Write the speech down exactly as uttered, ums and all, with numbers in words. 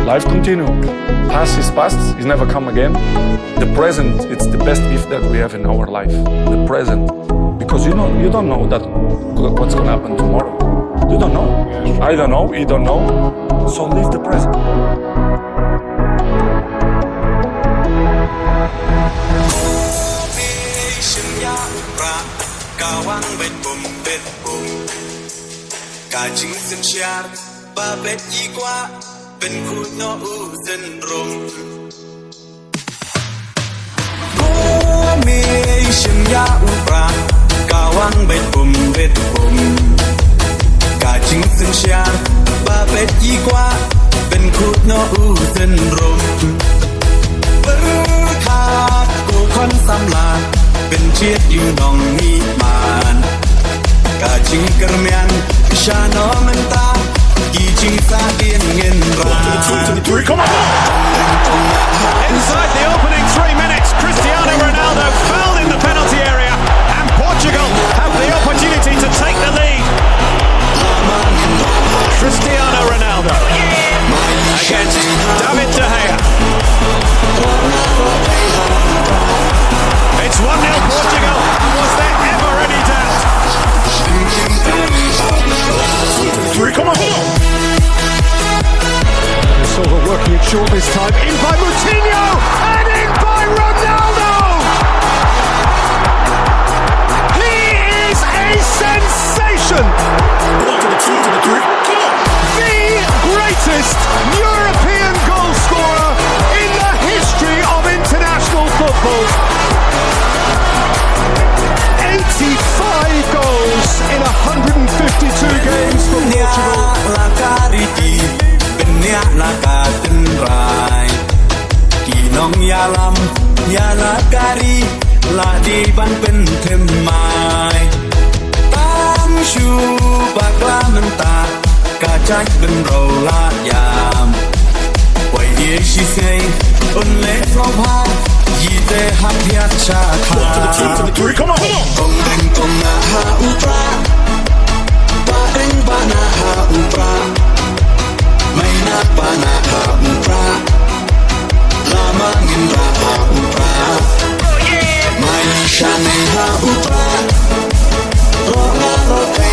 Life continue. Past is past. It's never come again. The present, it's the best gift that we have in our life. The present. Because you know, you don't know that what's gonna happen tomorrow. You don't know. I don't know. You don't know. So live the present. Ka wang bet bum bet bum. Ka jingsynshar ba bet i kwah ben kut noh u syndrom. Bum i shim ïa u prah ka wang bet bum bet bum. Ka jingsynshar ba bet i kwah ben kut noh u syndrom. Pyrkhat ko khon samla pynjhiet ïa u nongmihman. Ka jingkyrmen sha no mynta ki jingsahdien ngin ran. Inside the opening three minutes, Cristiano Ronaldo fouled in the penalty area, and Portugal have the opportunity to take the lead. Cristiano Ronaldo against David De Gea. It's one nil Portugal. Was there ever any doubt? Three, come on. Silva working it short this time. In by Moutinho and in by Ronaldo. He is a sensation. One to the two to the three. Come on. The greatest European goal scorer in the history of international football. Eighty-five goals in a hundred and fifty-two games for Portugal. Bniah la ka riti, bniah la ka tynrai. Ki nongïalam ïa la ka ri la dei ban pynthymmai. Tam shu bakla mynta ka jait bynriew la ïam. Wei ïa shisnei un leh flop ha ïa te hap ïa cha kha. Kong deng kong na ha u pra. Ba deng ba na ha u pra. Mai na ba na ha u pra. Lama ngin ra ha u pra. Mai shane ha u pra. Ro na ro te